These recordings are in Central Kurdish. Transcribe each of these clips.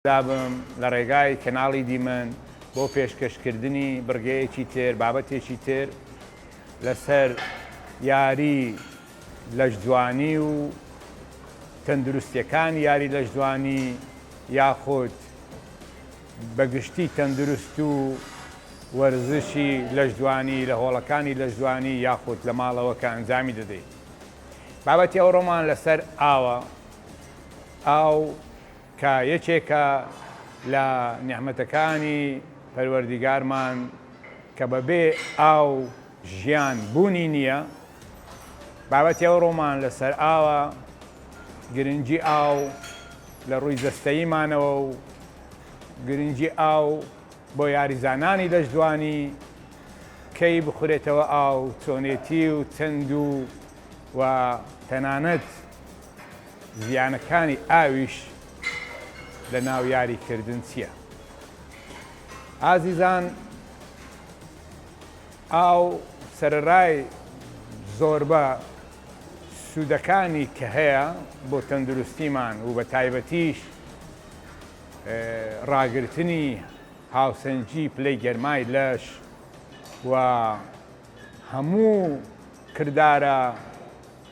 دابم لە ڕێگای کەناڵی دیمەن بۆ پێشکەشکردنی بڕگەیەکی تر، بابەتێکی تر لەسەر یاری لەشجوانی و تەندروستیەکانی یاری لەشجوانی یاخود بەگشتی تەندروست و وەرزشی لەشجوانی لە هۆڵەکانی لەشجوانی یاخود لە ماڵەوە کە ئەنجامی دەدەیت. بابەتی ئەوڕۆمان لەسەر ئاوە. ئاو کە یەکێکە لە نیعمەتەکانی پەروەردیگارمان کە بەبێ ئاو ژیان بوونی نییە، بابەتی ئەوڕۆمان لەسەر ئاوە، گرنگی ئاو لە ڕووی جەستەییمانەوە و گرنگی ئاو بۆ یاریزانانی لەشجوانی، کەی بخورێتەوە ئاو، چۆنێتی و چەند و و تەنانەت زیانەکانی ئاویش لە ناو یاری کردن چیە؟ ئازیزان ئاو سەرەرای زۆربە سوودەکانی کە هەیە بۆ تەندروستیمان و بە تایبەتیش ڕاگرتنی هاوسەنگی پلەی گەرمای لەش و هەموو کردارە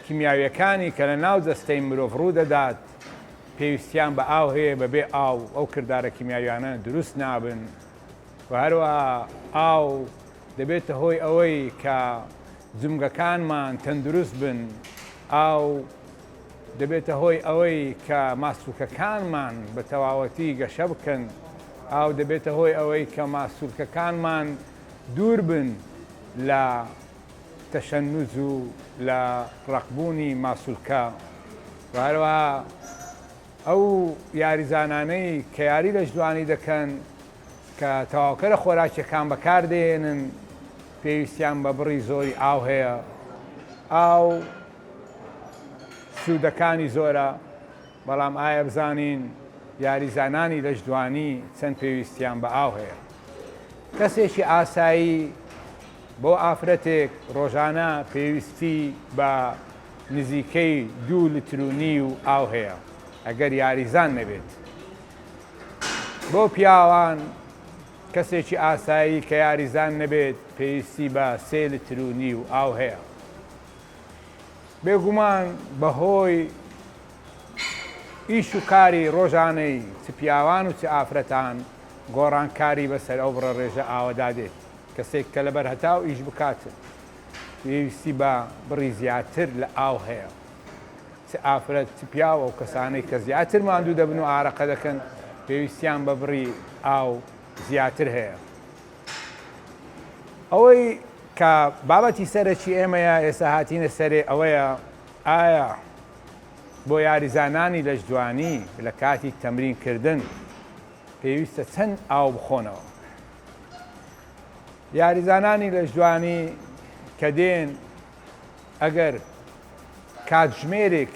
کیمیاویەکانی کە لە ناو جەستەی مرۆڤ ڕوودەدات پێویستیان بە ئاو هەیە، بەبێ ئاو ئەو کردارە کیمیاویانە دروست نابن و هەروەها ئاو دەبێتە هۆی ئەوەی کە جومگەکانمان تەندروست بن، ئاو دەبێتە هۆی ئەوەی کە ماسولکەکانمان بە تەواوەتی گەشە بکەن، ئاو دەبێتە هۆی ئەوەی کە ماسولکەکانمان دوور بن لە تەشەنوج و لە ڕەقبوونی ماسولکە و هەروەها ئەو یاریزانانەی کە یاری لەشجوانی دەکەن کە تەواوکەرە خۆراکیەکان بەکاردێنن پێویستیان بە بڕی زۆری ئاو هەیە. ئاو سوودەکانی زۆرە، بەڵام ئایا بزانین یاریزانانی لەشجوانی چەند پێویستیان بە ئاو هەیە؟ کەسێکی ئاسایی بۆ ئافرەتێک ڕۆژانە پێویستی بە نزیکەی دوو لتر و نیو ئاو هەیە ئەگەر یاریزان نەبێت. بۆ پیاوان کەسێکی ئاسایی کە یاریزان نەبێت پێویستی بە سێ لتر و نیو ئاو هەیە. بێگومان بەهۆی ئیش و کاری ڕۆژانەی چ پیاوان و چ ئافرەتان گۆڕانکاری بەسەر ئەو بڕە ڕێژە ئاوەدا دێت. کەسێک کە لەبەر هەتاو ئیش بکات پێویستی بە بڕی زیاتر لە ئاو هەیە. چ ئافرەت چ پیاو ئەو کەسانەی کە زیاتر ماندوو دەبن و ئارەقە دەکەن پێویستیان بە بڕی ئاو زیاتر هەیە. ئەوەی کە بابەتی سەرەکی ئێمەیە ئێستا هاتینە سەرێ ئەوەیە ئایا بۆ یاریزانانی لەشجوانی لە کاتی تەمرین کردن پێویستە چەند ئاو بخۆنەوە؟ یاریزانانی لەشجوانی کە دێن ئەگەر کاتژمێرێک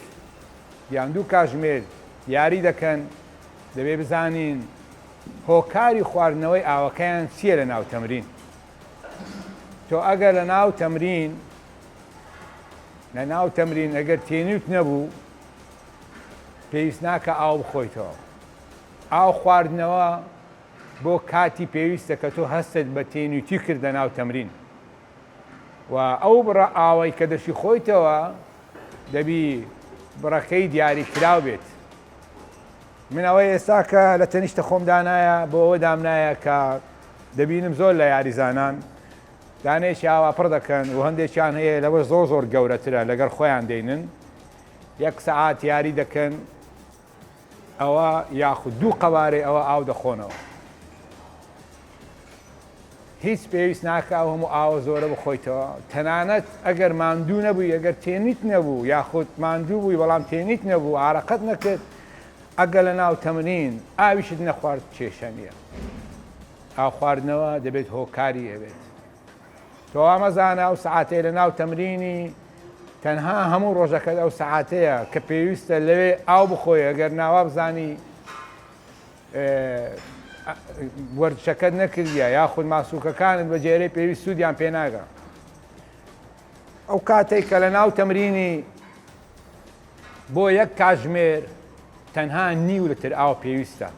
یان دوو کاژمێر یاری دەکەن دەبێ بزانین هۆکاری خواردنەوەی ئاوەکەیان چییە لە ناو تەمرین تۆ ئەگەر لە ناو تەمرین لە ناو تەمرین ئەگەر تێنوت نەبوو پێویست ناکە ئاو بخۆیتەوە ئاو خواردنەوە بۆ کاتی پێویستە کە تۆ هەستت بە تێنوتی کرد لە ناو تەمرین و ئەو بڕە ئاوەی کە دەشی خۆیتەوە دەبی بڕەکەی دیاری کراو بێت من ئەوەی ئێستا کە لە تەنیشتە خۆم دانایە بۆ ئەوە دامنایە کە دەبینم زۆر لە یاریزانان دانەیەکی ئاوا پڕ دەکەن و هەندێکیان هەیە لەوە زۆر زۆر گەورەترە لەگەڵ خۆیان دێنن یەک سەعات یاری دەکەن ئەوە یاخود دوو قەوارەی ئەوە ئاو دەخۆنەوە. هیچ پێویست ناکا ئەو هەموو ئاوە زۆرە بخۆیتەوە، تەنانەت ئەگەر ماندوو نەبووی، ئەگەر تێنیت نەبوو یاخود ماندوو بووی بەڵام تێنیت نەبوو، ئارەقەت نەکرد، ئەگەر لەناو تەمرین ئاویشت نەخوارد کێشە نییە. ئاو خواردنەوە دەبێت هۆکاری هەبێت. تۆ وا مەزانە ئەو سەعاتەی لەناو تەمرینی تەنها هەموو ڕۆژەکەت ئەو سەعاتەیە کە پێویستە لەوێ ئاو بخۆی، ئەگەر نا وابزانی وەرزشەکەت نەکردیە یاخود ماسوولکەکانت بە جێرەی پێویست سوودیان پێ ناگا. ئەو کاتێک کە لە ناو تەمرینی بۆ یەک کاتژمێر تەنها نیو لتر ئاو پێویستە.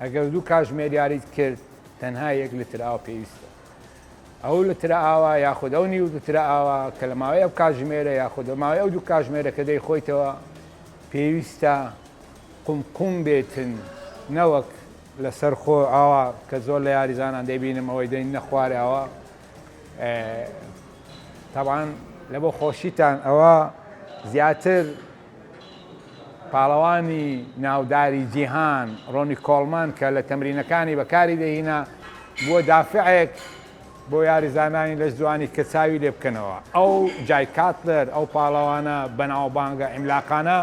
ئەگەر دوو کاژمێر یاریت کرد تەنها یەک لتر ئاو پێویستە. ئەو لترە ئاوە یاخود ئەو نیو لترە ئاوە کە لە ماوەی ئەو کاتژمێرە یاخود لە ماوەی ئەو دوو کاتژمێرە کە دەیخۆیتەوە پێویستە قوم قوم بێتن نەوەک لەسەر خۆ ئاوا کە زۆر لە یاریزانان دەیبینم ئەوەی دەین نەخوارێ ئەوە تەبان لە بۆ خۆشیتان ئەوە زیاتر پاڵەوانی ناوداری جیهان ڕۆنی کۆڵمان کە لە تەمرینەکانی بەکاری دەهینا بووە دافعێک بۆ یاریزانانی لەشجوانی کە چاوی لێ بکەنەوە. ئەو جای کاتلەر ئەو پاڵەوانە بەناوبانگە عیملاقانە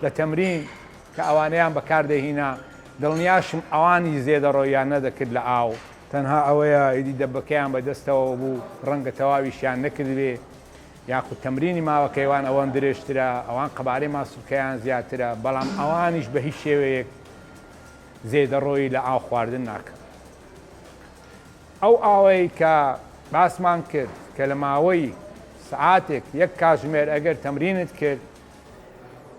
لە تەمرین کە ئەوانەیان بەکار دەهینا دڵنیاشم ئەوانیش زێدەڕۆییان نەدەکرد لە ئاو تەنها ئەوەیە ئیدی دەبەکەیان بەدەستەوە بوو ڕەنگە تەواویشیان نەکردبێ. یاخود تەمرینی ماوەکەی وان ئەوەن درێژترە، ئەوان قەبارەی ماسولکەیان زیاترە، بەڵام ئەوانیش بە هیچ شێوەیەک زێدەڕۆیی لە ئاو خواردن ناکەن. ئەو ئاوەی کە باسمان کرد کە لە ماوەی سەعاتێک یەک کاتژمێر ئەگەر تەمرینت کرد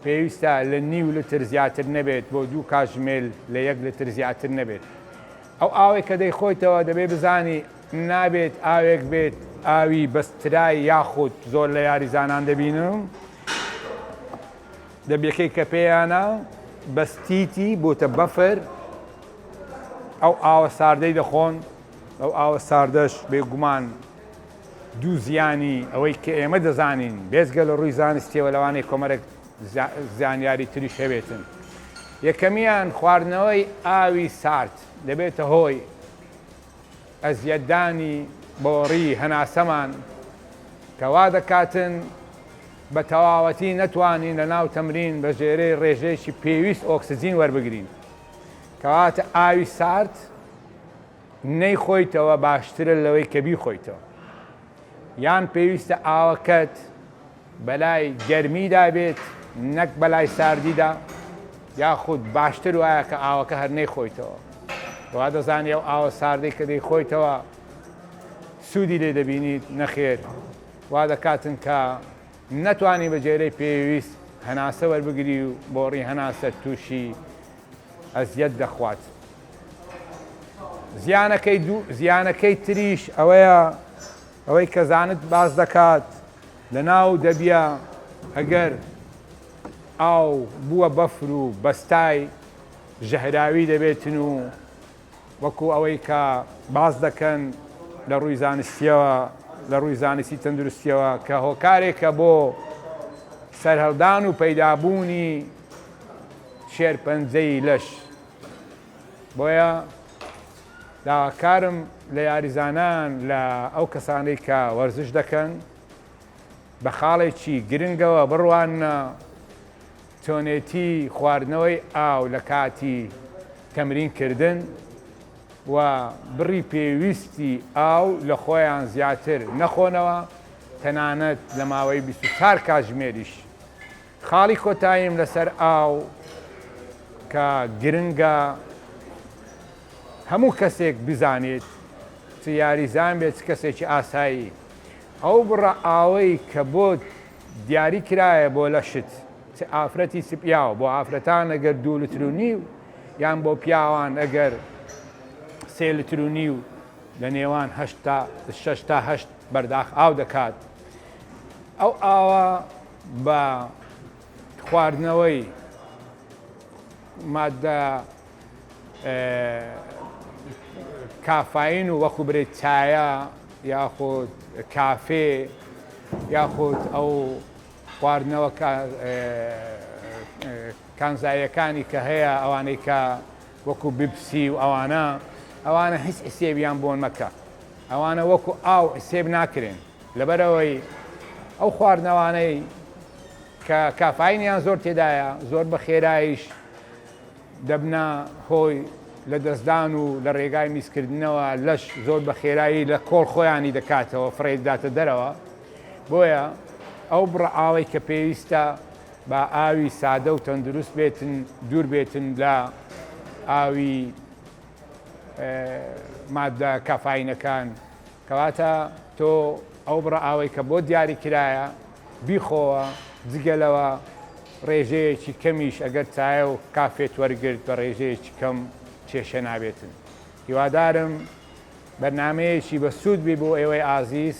پێویستە لە نیو لتر زیاتر نەبێت بۆ دوو کاتژمێر لە یەک لتر زیاتر نەبێت. ئەو ئاوەی کە دەیخۆیتەوە دەبێت بزانی نابێت ئاوێک بێت ئاوی بەسترای یاخود زۆر لە یاریزانان دەبینم دەبیەکەی کە پێیانە بەستیتی بۆتە بەفر ئەو ئاوە ساردەی دەخۆن ئەو ئاوە ساردەش بێگومان دوو زیانی ئەوەی کە ئێمە دەزانین بێزگە لە ڕووی زانستیەوە لەوانەیە کۆمەرێک زانیاری تریش هەبێتن یەکەمیان خواردنەوەی ئاوی سارد دەبێتە هۆی ئەزیەتدانی بۆڕی هەناسەمان کە وا دەکاتن بە تەواوەتی نەتوانین لە ناو تەمرین بە ژێرەی ڕێژەیەکی پێویست ئۆکسجین وەربگرین کەواتە ئاوی سارد نەیخۆیتەوە باشترە لەوەی کە بیخۆیتەوە یان پێویستە ئاوەکەت بەلای گەرمیدا بێت نەک بەلای ساردیدا یاخود باشتر وایە کە ئاوەکە هەر نەیخۆیتەوە وا دەزانی ئەو ئاوە ساردەی کە دەیخۆیتەوە سوودی لێ دەبینیت نەخێر وا دەکاتن کە نەتوانی بە جێرەی پێویست هەناسە وەربگری و بۆڕی هەناسە تووشی ئەزیەت دەخوات. زیانەکەی دوو زیانەکەی تریش ئەوەیە ئەوەی کە زانت باس دەکات لە ناو دەبیە ئەگەر ئاو بووە بەفر و بەستای ژەهراوی دەبێتن و وەکو ئەوەی کە باس دەکەن لە ڕووی زانستیەوە لە ڕووی زانستی تەندروستیەوە کە هۆکارێکە بۆ سەرهەڵدان و پەیدابوونی شێرپەنجەی لەش بۆیە داواکارم لە یاریزانان لە ئەو کەسانەی کە وەرزش دەکەن بە خاڵێکی گرنگەوە بڕواننە چۆنێتی خواردنەوەی ئاو لە کاتی تەمرین کردن و بڕی پێویستی ئاو لە خۆیان زیاتر نەخۆنەوە تەنانەت لە ماوەی 24 کاتژمێریش خاڵی کۆتاییم لەسەر ئاو کە گرنگە هەموو کەسێک بزانێت چ یاریزان بێت چ کەسێکی ئاسایی ئەو بڕە ئاوەی کە بۆت دیاری کرایە بۆ لەشت چ ئافرەتی چ پیاو بۆ ئافرەتان ئەگەر دوو لتر و نیو یان بۆ پیاوان ئەگەر سێ لتر و نیو لە نێوان هەشت تا شەش تا هەشت بەرداخ ئاو دەکات ئەو ئاوە بە خواردنەوەی مادە کافاین و وەکو برێ چایە یاخود کافێ یاخود ئەو خواردنەوە کانزایەکانی کە هەیە ئەوانەی کە وەکو بپسی و ئەوانە ئەوانە هیچ حسێبیان بۆن مەکە ئەوانە وەکو ئاو حسێب ناکرێن لەبەرئەوەی ئەو خواردنەوانەی کە کافاینیان زۆر تێدایە زۆر بە خێراییش دەبنە هۆی لە دەستدان و لە ڕێگای میزکردنەوە لەش زۆر بە خێرایی لە کۆڵ خۆیانی دەکاتەوە فڕێداتە دەرەوە بۆیە ئەو بڕە ئاوەی کە پێویستە با ئاوی سادە و تەندروست بێتن دوور بێتن لە ئاوی مادە کافاینەکان کەواتە تۆ ئەو بڕە ئاوەی کە بۆت دیاری کرایە بیخۆوە، جگە لەوە ڕێژەیەکی کەمیش ئەگەر چایە و کافێت وەرگرت بە ڕێژەیەکی کەم کێشە نابێتن. هیوادارم بەرنامەیەکی بە سوود بی بۆ ئێوەی ئازیز.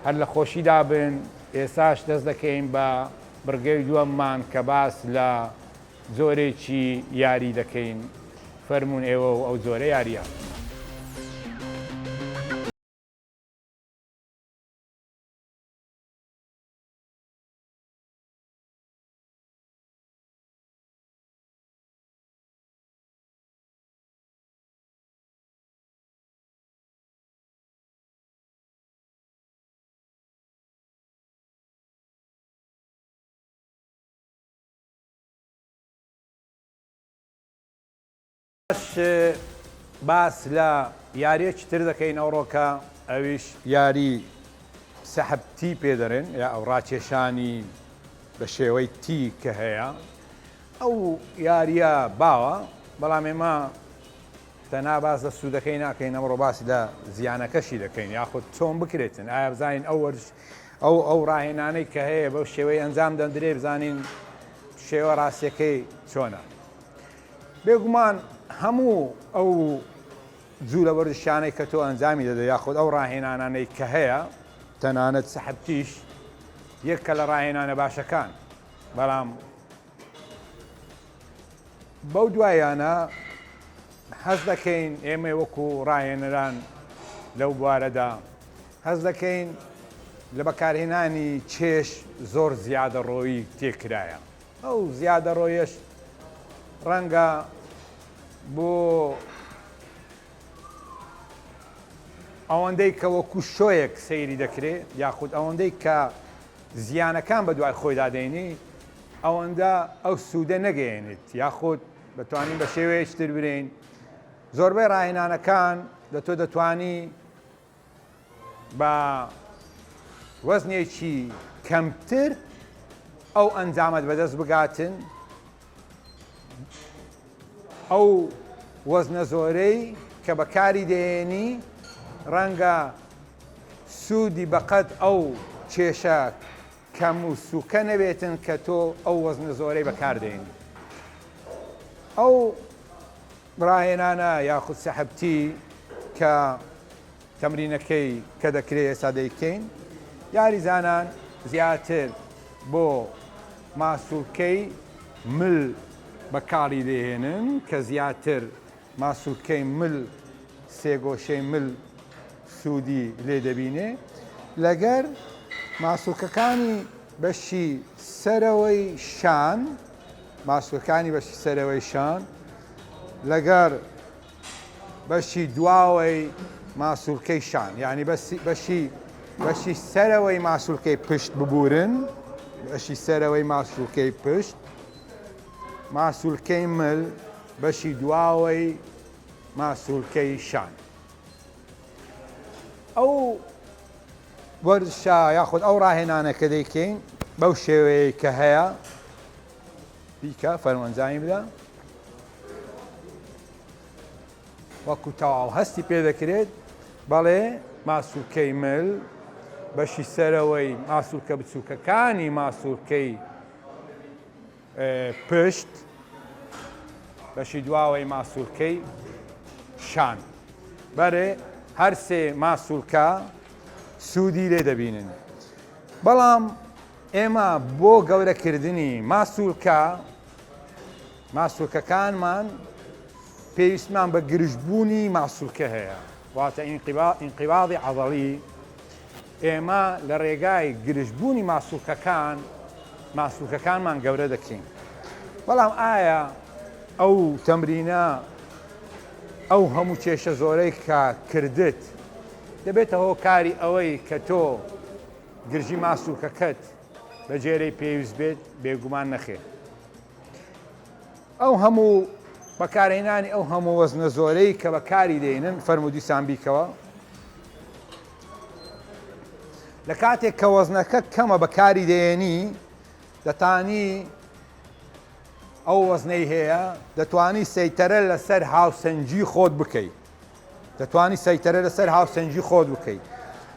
هەر لە خۆشیدا بن. ئێستاش دەست دەکەین بە بڕگەی دووەممان کە باس لە جۆرێکی یاری دەکەین. فەرموون ئێوە و ئەو جۆرە یارییە. باس لە یاریەکی تر دەکەین ئەوڕۆکە ئەویش یاری سەحب تی پێ دەرێن یا ئەو ڕاکێشانی بە شێوەی تی کە هەیە ئەو یاریە باوە بەڵام ئێمە تەنها باس لە سوودەکەی ناکەین ئەمڕۆ باس لە زیانەکەشی دەکەین یاخود چۆن بکرێتن ئایا بزانین ئەو وەرز ئەو ئەو ڕاهێنانەی کە هەیە بەو شێوەی ئەنجام دەندرێ بزانین شێوە ڕاستیەکەی چۆنە بێگومان هەموو ئەو جوولە وەرزشانەی کە تۆ ئەنجامی دەدە یاخود ئەو ڕاهێنانانەی کە هەیە تەنانەت سەحبتیش یەکە لە ڕاهێنانە باشەکان بەڵام بەو دوایانە هەست دەکەین ئێمە وەکو ڕاهێنەران لەو بوارەدا هەست دەکەین لە بەکارهێنانی چێش زۆر زیادەڕۆیی تێکرایە ئەو زیادەڕۆیەش ڕەنگە بۆ ئەوەندەی کە وەکو شۆیەک سەیری دەکرێت یاخود ئەوەندەی کە زیانەکان بە دوای خۆیدا دێنی ئەوەندە ئەو سوودە نەگەیەنێت یاخود دەتوانین بە شێوەیەکی تر برێین زۆربەی ڕاهێنانەکان لە تۆ دەتوانی بە وەزنێکی کەمتر ئەو ئەنجامەت بەدەست بگاتن ئەو وەزنە زۆرەی کە بەکاری دەێنی ڕەنگە سوودی بەقەد ئەو کێشە کەم و سوکە نەبێتن کە تۆ ئەو وەزنە زۆرەی بەکار دێنی. ئەو ڕاهێنانە یاخود سەحبتی کە تەمرینەکەی کە دەکرێت ئێستا دەیکەین یاریزانان زیاتر بۆ ماسولکەی مل بەکاری دەهێنن کە زیاتر ماسولکەی مل سێگۆشەی مل سوودی لێ دەبینێ لەگەر ماسولکەکانی بەشی سەرەوەی شان ماسولکانی بەشی سەرەوەی شان لەگەر بەشی دواوەی ماسولکەی شان یعنی بەشی بەشی سەرەوەی ماسولکەی پشت ببورن بەشی سەرەوەی ماسولکەی پشت ماسولکەی مل بەشی دواوەی ماسولکەی شان. ئەو وەرزشە یاخود ئەو ڕاهێنانە کە دەیکەین بەو شێوەیەی کە هەیە بیکە فەرموو ئەنجامی بدە وەکو تەواو هەستی پێ دەکرێت بەڵێ ماسولکەی مل بەشی سەرەوەی ماسولکە بچووکەکانی ماسولکەی پشت، بەشی دواوەی ماسولکەی شان. بەرێ هەرسێ ماسولکە سوودی لێ دەبینن. بەڵام ئێمە بۆ گەورەکردنی ماسولکە ماسولکەکانمان پێویستمان بە گرژبوونی ماسولکە هەیە واتە ئینقیباضی عەضەڵی ئێمە لە ڕێگای گرژبوونی ماسولکەکان ماسولکەکانمان گەورە دەکەین بەڵام ئایا ئەو تەمرینە ئەو هەموو کێشە زۆرەی کە کردت دەبێتە هۆکاری ئەوەی کە تۆ گرژی ماسولکەکەت بە جێرەی پێویست بێت بێگومان نەخێر ئەو هەموو بەکارهێنانی ئەو هەموو وەزنە زۆرەی کە بەکاری دێنن فەرموو دیسان بیکەوە لە کاتێک کە وەزنەکە کەمە بەکاری دێنی دەتانی ئەو وەزنەی هەیە دەتوانی سەیتەرە لەسەر هاوسەنگی خۆت بکەیت دەتوانی سەیتەرە لەسەر هاوسەنگی خۆت بکەیت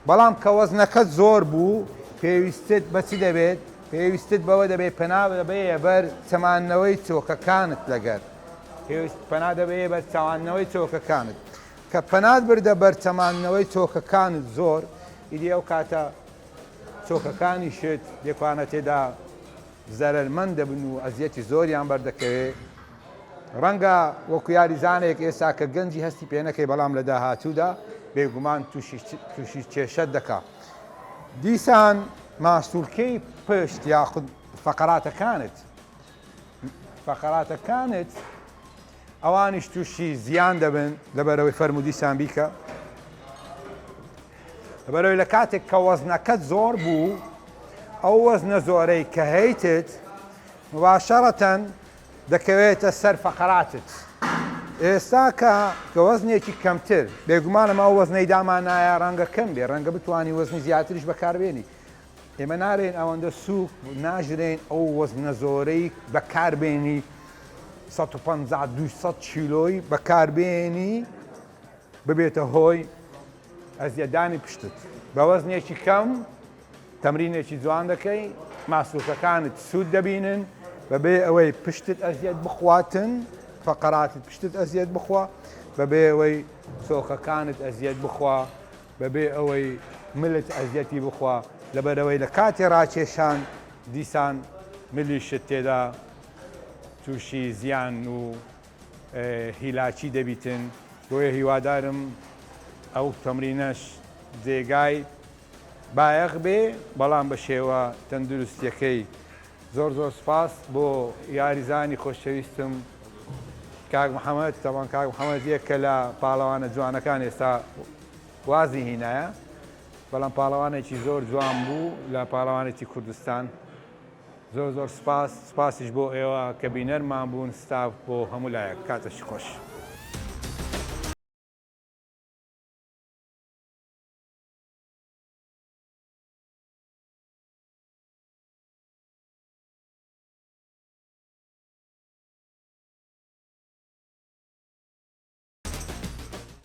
بەڵام کە وەزنەکەت زۆر بوو پێویستت بە چ دەبێت پێویستت بەوە دەبێت پەنا دەبەیە بەر چەماندنەوەی چۆکەکانت لەگەر. پێویست پەنا دەبەیە بەر چەماندنەوەی چۆکەکانت. کە پەنات بردە بەر چەماندنەوەی چۆکەکانت زۆر، ئیدی ئەو کاتە چۆکەکانیشت لێکوانە تێدا زەرەرمەند دەبن و ئەزیەتی زۆریان بەردەکەوێ. ڕەنگە وەکو یاریزانێک ئێستا کە گەنجی هەستی پێ نەکەی بەڵام لە داهاتوودا بێگومان تووشی تووشی کێشەت دەکا. دیسان ماسولکەی پشت یاخود فەقەراتەکانت فەقەراتەکانت ئەوانیش تووشی زیان دەبن لەبەرەوەی فەرموو دیسان بیکە لەبەرەوەی لە کاتێک کە وەزنەکەت زۆر بوو ئەو وەزنە زۆرەی کە هەیتت مباشەڕەتەن دەکەوێتە سەر فەقەراتت ئێستا کە کە وەزنێکی کەمتر بێگومانم ئەو وەزنەی دامانایە ڕەنگە کەم بێ ڕەنگە بتانی وەزنی زیاتریش بەکاربێنی ئێمە نارێن ئەوەندە سوک ناژرێن ئەو وەزنە زۆرەی بەکاربێنی 150 200 کیلۆی بەکاربێنی ببێتە هۆی ئەزیەتدانی پشتت. بە وەزنێکی کەم تەمرینێکی جوان دەکەی، ماسولکەکانت سوود دەبینن بەبێ ئەوەی پشتت ئەزیەت بخواتن، فەقەراتت پشتت ئەزیەت بخوا، بەبێ ئەوەی چۆکەکانت ئەزیەت بخوا، بەبێ ئەوەی ملت ئەزیەتی بخوا، لەبەرئەوەی لە کاتی ڕاکێشان دیسان ملیشت تێدا تووشی زیان و هیلاکی دەبیتن بۆیە هیوادارم ئەو تەمرینەش جێگای بایەخ بێ بەڵام بە شێوە تەندروستیەکەی زۆر زۆر سپاس بۆ یاریزانی خۆشەویستم کاک محەممەد تەوان کاک محەممەد یەکە لە پاڵەوانە جوانەکان ئێستا وازی هینایە بەڵام پاڵەوانێکی زۆر جوان بوو لە پاڵەوانێتی کوردستان زۆر زۆر سپاس سپاسیش بۆ ئێوە کە بینەرمان بوون ستاف بۆ هەموو لایەک کاتەشی خۆش.